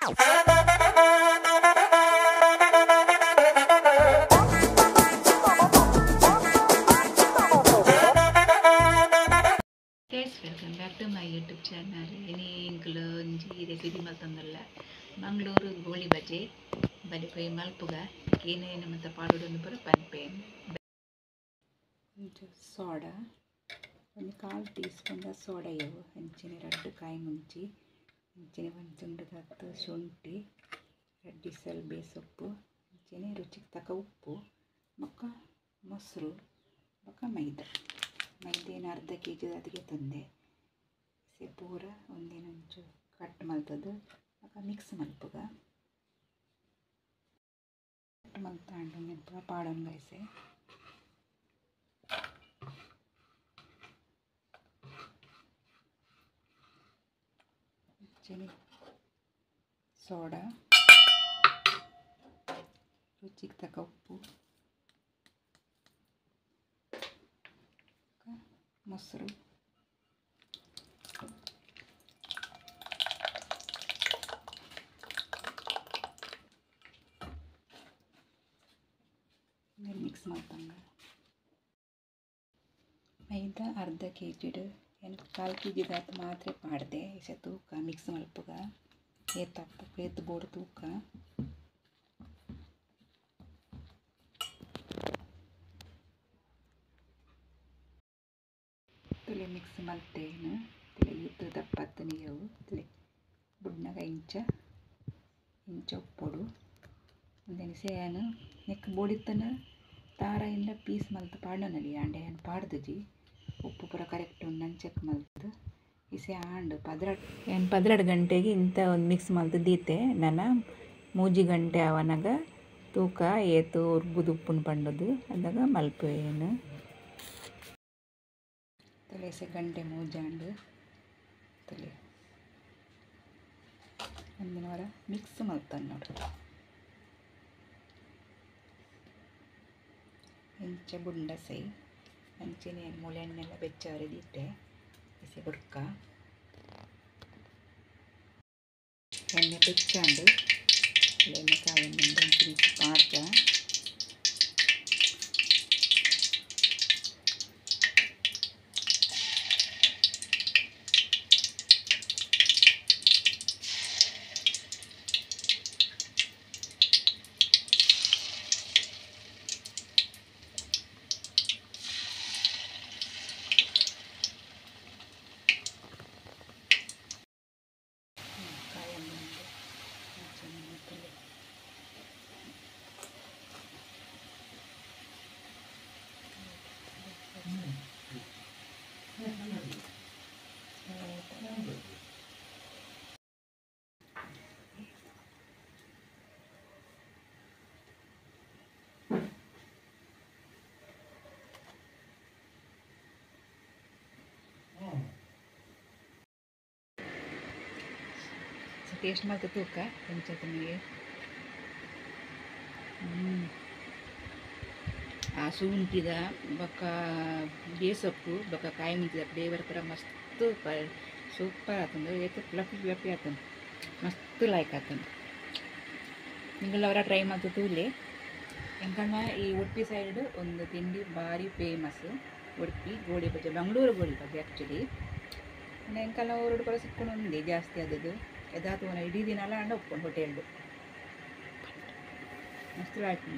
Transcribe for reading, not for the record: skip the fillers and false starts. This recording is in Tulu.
Guys, welcome back to my YouTube channel. ಇನಿ ಇಂಕುಲು ಒಂಜಿ ರೆಸಿಪಿ ಮಲ್ತೊಂದುಲ್ಲ ಮಂಗಳೂರು ಗೋಳಿ ಬಜೆ ಬಲಿ ಪೋಯಿ ಮಲ್ಪುಗ ಏನೇನು ಮತ ಪಾಡೊಡು ಪೂರ ಪನ್ಪೆ. ಒಂಜಿ ಸೋಡಾ ಒಂಜಿ ಕಾಲು ಟೀ ಸ್ಪೂನ್ ಸೋಡಾ ಇವು ಅಂಚನೆ ರಡ್ಡ್ ಕಾಯಿ ಮುಂಚಿ ಅಂಚನೆ ಒಂಜಿ ತುಂಡುದಾತ್ ಶುಂಠಿ ರಡ್ಡ್ ಇಸಲ್ ಬೇಸೊಪ್ಪು ಅಂಚನೆ ರುಚಿಗೆ ತಕ್ಕ ಉಪ್ಪು ಬೊಕ್ಕ ಮೊಸರು ಬೊಕ್ಕ ಮೈದಾ ಮೈದೇನ ಅರ್ಧ ಕೆ ಜಿ ಅದಕ್ಕೆ ತಂದೆ ಸೆ ಪೂರ ಒಂದೇನೊಂಚು ಕಟ್ ಮಲ್ತದು ಬೊಕ್ಕ ಮಿಕ್ಸ್ ಮಲ್ಪುಗ ಕಟ್ ಮಲ್ತಾಂಡು ಉಂದೆನ್ ಪೂರ ಪಾಡೊನ್ಗ ಐಸೆ ಅಂಚನೆ ಸೋಡಾ ರುಚಿಗೆ ತಕ್ಕ ಉಪ್ಪು ಮೊಸರು ಮಿಕ್ಸ್ ಮಲ್ತಂಗ. ಮೈದಾ ಅರ್ಧ ಕೆ ಜಿಡ್ ಕಾಲು ಕೆ ಜಿದಾತ್ ಮಾತ್ರ ಪಾಡ್ದೆ ಇಸೆ ತೂಕ ಮಿಕ್ಸ್ ಮಲ್ಪುಗ ಏತ್ ಏತ್ ಬೋಡು ತೂಕ ತುಲೆ ಮಿಕ್ಸ್ ಮಲ್ತೇನು ತುಲೆ ಈತ್ ದಪ್ಪತ್ತು ನೀವು ತುಲೆ ಬುಡ್ನಗ ಇಂಚ ಇಂಚ ಉಪ್ಪೊಡು ಒಂದೆನಿಸೆ ಯಾನು ನೆಕ್ ಬೋಡಿತ್ತನ ತಾರ ಇಲ್ಲ ಪೀಸ್ ಮಲ್ತು ಪಾಡೊನಲಿ ಆಂಡ ಯಾನ್ ಪಾಡ್ದುಜಿ ಉಪ್ಪು ಪೂರ ಕರೆಕ್ಟ್ ಉಂಡು ಚೆಕ್ ಮಲ್ತು ಇಸೆ ಆಂಡ್ ಯಾನ್ 12 ಗಂಟೆಗೆ ಇಂಥ ಒಂದು ಮಿಕ್ಸ್ ಮಲ್ತು ದೀತೆ ನನ 3 ಗಂಟೆ ಆವನಾಗ ತೂಕ ಏತು ಉರ್ಬುದು ಉಪ್ಪುನು ಪಂಡದು ಅದಾಗ ಮಲ್ಪುವೇನು. ತುಲೆ ಗಂಟೆ ಮೂಜಾಂಡು ತುಲೆ ಒಂದಿನ ವಾರ ಮಿಕ್ಸ್ ಮಲ್ತಾನೆ ನೋಡು ಇಂಚ ಬುಂಡ ಸೈ ಅಂಚನೆ ಮೂಲೆ ಎಣ್ಣೆಲ್ಲ ಬೆಚ್ಚಾರಿ ದೀತೆ ಇಸೆ ಬುಡ್ಕ ಎಣ್ಣೆ ಬೆಚ್ಚಾಂಡು ಎಣ್ಣೆ ಕಾಯಿ ಅಂಚಿನ ಪಾಡ್ದ ಟೇಸ್ಟ್ ಮಲ್ತು ತೂಕ ಎಂಚ ಆ ಶುಂಠಿದ ಬೊಕ್ಕ ಬೇಸೊಪ್ಪು ಬೊಕ್ಕ ಕಾಯಿ ಮುಂಚಿದ ಫ್ಲೇವರ್ ಪೂರ ಮಸ್ತ್ ಸೂಪರ್ ಆತಂದು ಏತ್ ಫ್ಲಫಿ ಫ್ಲಫಿ ಆತಂದು ಮಸ್ತ್ ಲೈಕ್ ಆತಂದು. ನಿಂಗಳವರ ಟ್ರೈ ಮಲ್ತು ತೂಲೆ. ಎಂಕಣ್ಣ ಈ ಉಡುಪಿ ಸೈಡ್ ಒಂದು ತಿಂಡಿ ಭಾರಿ ಫೇಮಸ್ ಉಡುಪಿ ಗೋಳಿ ಬಜೆ ಮಂಗಳೂರು ಗೋಳಿ ಬಜೆ ಆ್ಯಕ್ಚುಲಿ ಎಂಕಲ್ನ ಊರುಡು ಪೂರ ಸಿಕ್ಕೊಂಡು ಒಂದೇ ಜಾಸ್ತಿ ಆದದ್ದು ಯದಾತು ಇಡೀ ದಿನ ಅಲ್ಲ ಅಂಡ ಒಪ್ಕೊಂಡು ಹೋಟೆಲ್ಡು ಮಸ್ತ್ ಆಯ್ತು.